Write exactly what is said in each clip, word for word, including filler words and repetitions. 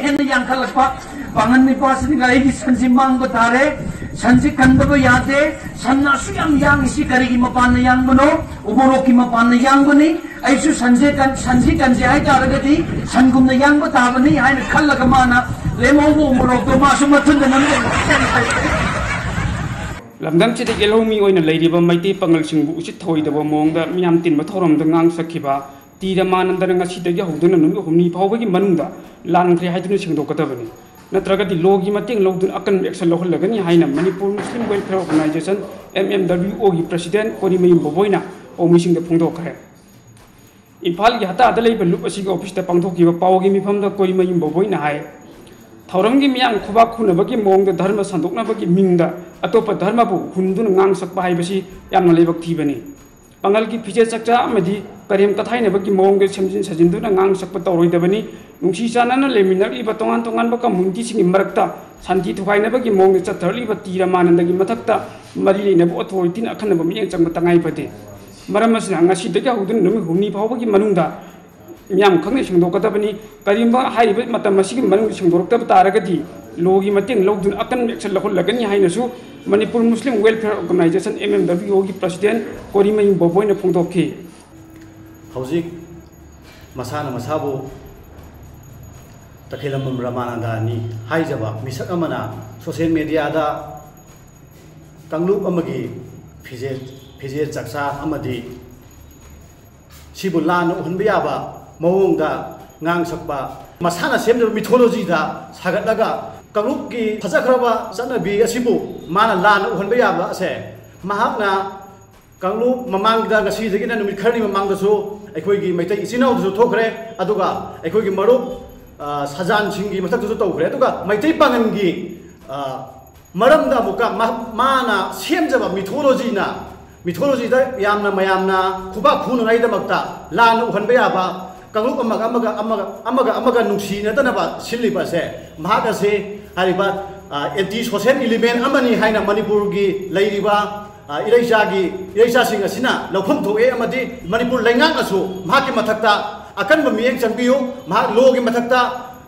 ꯍꯦꯟꯅ ꯌꯥꯡꯈꯠꯂꯛꯄ꯫ ꯄꯥꯡꯒꯜ ꯅꯤꯄꯥꯁꯤꯅ ꯑꯩꯒꯤ ꯁꯟꯁꯤ ꯃꯥꯡꯕ ꯇꯥꯔꯦ, ꯁꯟꯁꯤ ꯀꯟꯗꯕ ꯌꯥꯗꯦ, ꯁꯟꯅ ꯑꯁꯨꯛ ꯌꯥꯝ ꯌꯥꯡꯉꯤꯁꯤ ꯀꯔꯤꯒꯤ ꯃꯄꯥꯟꯅ ꯌꯥꯡꯕꯅꯣ? ꯎꯃꯣꯔꯣꯛꯀꯤ ꯃꯄꯥꯟꯅ ꯌꯥꯡꯕꯅꯤ꯫ ꯑꯩꯁꯨ ꯁꯟꯁꯦ ꯀꯟ-, ꯁꯟꯁꯤ ꯀꯟꯁꯦ ꯍꯥꯏꯇꯥꯔꯒꯗꯤ ꯁꯟꯒꯨꯝꯅ ꯌꯥꯡꯕ ꯇꯥꯕꯅꯤ ꯍꯥꯏꯅ ꯈꯜꯂꯒ ꯃꯥꯅ ꯂꯦꯝꯍꯧꯕ ꯎꯃꯣꯔꯣꯛꯇꯣ ꯃꯥꯁꯨ ꯃꯊꯨꯟꯗ ꯅꯝꯖꯟꯕ꯫ ꯂꯝꯗꯝꯁꯤꯗ ꯌꯦꯜꯍꯧꯃꯤ ꯑꯣꯏꯅ ꯂꯩꯔꯤꯕ ꯃꯩꯇꯩ ꯄꯥꯉꯜꯁꯤꯡꯕꯨ ꯎꯆꯤꯠ ꯊꯑꯣꯏꯗꯕ ꯃꯑꯣꯡꯗ ꯃꯤꯌꯥꯝ ꯇꯤꯟꯕ ꯊꯧꯔꯝꯗ ꯉꯥꯡ ꯁꯛꯈꯤꯕ ꯇꯤ ꯔꯃꯥꯅꯟꯗꯅ ꯉꯁꯤꯗꯒꯤ ꯍꯧꯗꯨꯅ ꯅꯨꯃꯤꯠ ꯍꯨꯝꯅꯤ ꯐꯥꯎꯕꯒꯤ ꯃꯅꯨꯡꯗ ꯂꯥꯟꯈ꯭ꯔꯦ ꯍꯥꯏꯗꯨꯅ ꯁꯦꯡꯗꯣꯛꯀꯗꯕꯅꯤ, ꯅꯠꯇ꯭ꯔꯒꯗꯤ ꯂꯣꯒꯤ ꯃꯇꯦꯡ ꯂꯧꯗꯨꯅ ꯑꯀꯟꯕ action ꯂꯧꯍꯜꯂꯒꯅꯤ ꯍꯥꯏꯅ Manipur Muslim welfare organisation, M M W ꯑꯣꯒꯤ ꯄ꯭ꯔꯁꯤꯗꯦꯟꯠ ꯀꯣꯔꯤꯃꯌꯨꯝ ꯕꯣꯕꯣꯏꯅ ꯄꯥꯎꯃꯤꯁꯤꯡꯗ ꯐꯣꯡꯗꯣꯛꯈ꯭ꯔꯦ꯫ ꯏꯝꯐꯥꯜꯒꯤ ꯍꯇꯥꯗ ꯂꯩꯕ ꯂꯨꯞ ꯑꯁꯤꯒꯤ ꯑꯣꯐꯤꯁꯇ ꯄꯥꯡꯊꯣꯛꯈꯤꯕ ꯄꯥꯎꯒꯤ ꯃꯤꯐꯝꯗ ꯀꯣꯔꯤꯃꯌꯨꯝ ꯕꯣꯕꯣꯏꯅ ꯍꯥꯏ, ꯊꯧꯔꯝꯒꯤ ꯃꯤꯌꯥꯝ ꯈꯨꯕꯥꯛ ꯈꯨꯅꯕꯒꯤ ꯃꯑꯣꯡꯗ ꯙꯔꯃ ꯁꯟꯗꯣꯛꯅꯕꯒꯤ ꯃꯤꯡꯗ ꯑꯇꯣꯞꯄ ꯙꯔꯃꯕꯨ ꯍꯨꯟꯗꯨꯅ ꯉꯥꯡ ꯁꯛꯄ ꯍꯥꯏꯕꯁꯤ ꯌꯥꯝꯅ ꯂꯥꯏꯕꯛ ꯊꯤꯕꯅꯤ꯫ ꯄꯥꯉꯜꯒꯤ ꯐꯤꯖꯦꯠ ꯆꯛꯆꯥ ꯑꯃꯗꯤ ꯀꯔꯦꯝ ꯀꯊꯥꯏꯅꯕꯒꯤ ꯃꯑꯣꯡꯗ ꯁꯦꯝꯖꯤꯟ ꯁꯥꯖꯤꯟꯗꯨꯅ ꯉꯥꯡ ꯁꯛꯄ ꯇꯧꯔꯣꯏꯗꯕꯅꯤ꯫ ꯅꯨꯡꯁꯤ ꯆꯥꯟꯅꯅ ꯂꯩꯃꯤꯟꯅꯔꯛꯂꯤꯕ ꯇꯣꯉꯥꯟ ꯇꯣꯉꯥꯟꯕ ꯀꯝꯃꯨꯅꯤꯇꯤꯁꯤꯡꯒꯤ ꯃꯔꯛꯇ ꯁꯥꯟꯇꯤ ꯊꯨꯒꯥꯏꯅꯕꯒꯤ ꯃꯑꯣꯡꯗ ꯆꯠꯊꯔꯛꯂꯤꯕ ꯇꯤ ꯔꯃꯥꯅꯟꯗꯒꯤ ꯃꯊꯛꯇ ꯃꯔꯤ ꯂꯩꯅꯕ ꯑꯣꯊꯣꯔꯤꯇꯤꯅ ꯑꯈꯟꯅꯕ ꯃꯤꯠꯌꯦꯡ ꯆꯪꯕ ꯇꯉꯥꯏ ꯐꯗꯦ꯫ ꯃꯔꯝ ꯑꯁꯤꯅ ꯉꯁꯤꯗꯒꯤ ꯍꯧꯗꯨꯅ ꯅꯨꯃꯤꯠ ꯍꯨꯝꯅꯤ ꯐꯥꯎꯕꯒꯤ ꯃꯅꯨꯡꯗ ꯃꯤꯌꯥꯝ ꯈꯪꯅ ꯁꯦꯡꯗꯣꯛꯀꯗꯕꯅꯤ꯫ ꯀꯔꯤꯒꯨꯝꯕ ꯍꯥꯏꯔꯤꯕ ꯃꯇꯝ ꯑꯁꯤꯒꯤ ꯃꯅꯨꯡꯗ ꯁꯦꯡꯗꯣꯔꯛꯇꯕ ꯇꯥꯔꯒꯗꯤ ꯂꯣꯒꯤ ꯃꯇꯦꯡ ꯂꯧꯗꯨꯅ ꯑꯀꯟꯕ action ꯂꯧꯍꯜꯂꯒꯅꯤ ꯍꯥꯏꯅꯁꯨ Manipur Muslim welfare organisation, M M W ꯑꯣꯒꯤ ꯄ꯭ꯔꯁꯤꯗꯦꯟꯠ ꯀꯣꯔꯤꯃꯌꯨꯝ ꯕꯣꯕꯣꯏꯅ ꯐꯣꯡꯗꯣꯛꯈꯤ꯫ ꯍꯧꯖꯤꯛ ꯃꯁꯥꯅ ꯃꯁꯥꯕꯨ ꯇꯈꯦꯂꯝꯕꯝ ꯔꯃꯥꯅꯟꯗꯅꯤ ꯍꯥꯏꯖꯕ ꯃꯤꯁꯛ ꯑꯃꯅ ꯁꯣꯁꯤꯌꯦꯜ ꯃꯦꯗꯤꯌꯥꯗ ꯀꯥꯡꯂꯨꯞ ꯑꯃꯒꯤ ꯐꯤꯖꯦꯠ, ꯐꯤꯖꯦꯠ ꯆꯥꯛꯆꯥ ꯑꯃꯗꯤ ꯁꯤꯕꯨ ꯂꯥꯟꯅ ꯎꯍꯟꯕ ꯌꯥꯕ ꯃꯑꯣꯡꯗ ꯉꯥꯡ ꯁꯛꯄ, ꯃꯁꯥꯅ ꯁꯦꯝꯖꯕ ꯃꯤꯊꯣꯂꯣꯖꯤꯗ ꯁꯥꯒꯠꯂꯒ ꯀꯥꯡꯂꯨꯞꯀꯤ ꯐꯖꯈ꯭ꯔꯕ ꯆꯠꯅꯕꯤ ꯑꯁꯤꯕꯨ ꯃꯥꯅ ꯂꯥꯟꯅ ꯎꯍꯟꯕ ꯌꯥꯕ ꯑꯁꯦ ꯃꯍꯥꯛꯅ ꯀꯥꯡꯂꯨꯞ ꯃꯃꯥꯡꯗ, ꯉꯁꯤꯗꯒꯤꯅ ꯅꯨꯃꯤꯠ ꯈꯔꯅꯤ ꯃꯃꯥꯡꯗꯁꯨ ꯑꯩꯈꯣꯏꯒꯤ ꯃꯩꯇꯩ ꯏꯆꯤꯟ ꯏꯅꯥꯎꯗꯁꯨ ꯊꯣꯛꯈ꯭ꯔꯦ, ꯑꯗꯨꯒ ꯑꯩꯈꯣꯏꯒꯤ ꯃꯔꯨꯞ, ꯑ, ꯁꯖꯥꯟꯁꯤꯡꯒꯤ ꯃꯊꯛꯇꯁꯨ ꯇꯧꯈ꯭ꯔꯦ, ꯑꯗꯨꯒ ꯃꯩꯇꯩ ꯄꯥꯉꯜꯒꯤ, ꯑ, ꯃꯔꯝꯗ ꯑꯃꯨꯛꯀ ꯃꯥ-, ꯃꯥꯅ ꯁꯦꯝꯖꯕ ꯃꯤꯊꯣꯂꯣꯖꯤꯅ, ꯃꯤꯊꯣꯂꯣꯖꯤꯗ ꯌꯥꯝꯅ ꯃꯌꯥꯝꯅ ꯈꯨꯕꯥꯛ ꯈꯨꯅꯉꯥꯏꯗꯃꯛꯇ ꯂꯥꯟꯅ ꯎꯍꯟꯕ ꯌꯥꯕ, ꯀꯥꯡꯂꯨꯞ ꯑꯃꯒ ꯑꯃꯒ, ꯑꯃꯒ, ꯑꯃꯒ ꯑꯃꯒ ꯅꯨꯡꯁꯤꯅꯗꯅꯕ ꯁꯤꯜꯂꯤꯕ ꯑꯁꯦ, ꯃꯍꯥꯛ ꯑꯁꯤ ꯍꯥꯏꯔꯤꯕ, ꯑ, anti social element ꯑꯃꯅꯤ ꯍꯥꯏꯅ ꯃꯅꯤꯄꯨꯔꯒꯤ ꯂꯩꯔꯤꯕ, ꯑ, ꯏꯔꯩꯆꯥꯒꯤ, ꯏꯔꯩꯆꯥꯁꯤꯡ ꯑꯁꯤꯅ ꯂꯧꯐꯝ ꯊꯣꯛꯑꯦ, ꯑꯃꯗꯤ ꯃꯅꯤꯄꯨꯔ ꯂꯩꯉꯥꯛꯅꯁꯨ ꯃꯍꯥꯛꯀꯤ ꯃꯊꯛꯇ ꯑꯀꯟꯕ ꯃꯤꯠꯌꯦꯡ ꯆꯪꯕꯤꯌꯨ, ꯃꯍꯥꯛ ꯂꯣꯒꯤ ꯃꯊꯛꯇ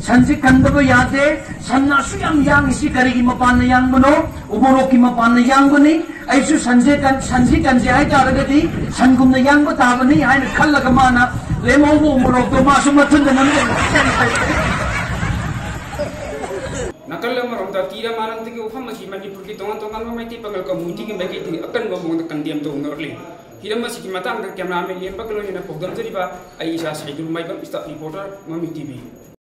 ꯁꯟꯁꯤ ꯀꯟꯗꯕ ꯌꯥꯗꯦ꯫ ꯁꯟꯅ ꯑꯁꯨꯛ ꯌꯥꯝ ꯌꯥꯡꯉꯤꯁꯤ ꯀꯔꯤꯒꯤ ꯃꯄꯥꯟꯅ ꯌꯥꯡꯕꯅꯣ? ꯎꯃꯣꯔꯣꯛꯀꯤ ꯃꯄꯥꯟꯅ ꯌꯥꯡꯕꯅꯤ꯫ ꯑꯩꯁꯨ ꯁꯟꯁꯦ ꯀꯟ-, ꯁꯟꯁꯤ ꯀꯟꯁꯦ ꯍꯥꯏꯇꯥꯔꯒꯗꯤ ꯁꯟꯒꯨꯝꯅ ꯌꯥꯡꯕ ꯇꯥꯕꯅꯤ ꯍꯥꯏꯅ ꯈꯜꯂꯒ ꯃꯥꯅ ꯂꯦꯝꯍꯧꯕ ꯎꯃꯣꯔꯣꯛꯇꯣ ꯃꯥꯁꯨ ꯃꯊꯨꯟꯗ ꯅꯝꯖꯜꯂꯒ ꯆꯦꯟꯈ꯭ꯔꯦ꯫ ꯅꯥꯀꯜ ꯑꯃꯔꯣꯝꯗ ꯇꯤꯔꯥ ꯃꯥꯂꯪꯗꯒꯤ ꯋꯥꯐꯝ ꯑꯁꯤ ꯃꯅꯤꯄꯨꯔꯒꯤ ꯇꯣꯉꯥꯟ ꯇꯣꯉꯥꯟꯕ ꯃꯩꯇꯩ ꯄꯥꯉꯜ ꯀꯝꯃ꯭ꯌꯨꯅꯤꯇꯤꯒꯤ ꯃꯥꯏꯀꯩꯗꯒꯤ ꯑꯀꯟꯕ ꯃꯑꯣꯡꯗ ꯀꯟꯗꯦꯝ ꯇꯧꯅꯔꯛꯂꯤ꯫ ꯍꯤꯔꯝ ꯑꯁꯤꯒꯤ ꯃꯇꯥꯡꯗ ꯀꯦꯃꯦꯔꯥꯃꯦꯟ ꯂꯦꯝꯕꯒ ꯂꯣꯏꯅꯅ ꯄꯥꯎꯗꯝꯖꯔꯤꯕ ꯑꯩ ꯏꯁꯥ ꯁꯩꯗꯨꯜ ꯃꯥꯏꯕꯝ, staff reporter, ꯃꯃꯤ ꯇꯤ ꯚꯤ꯫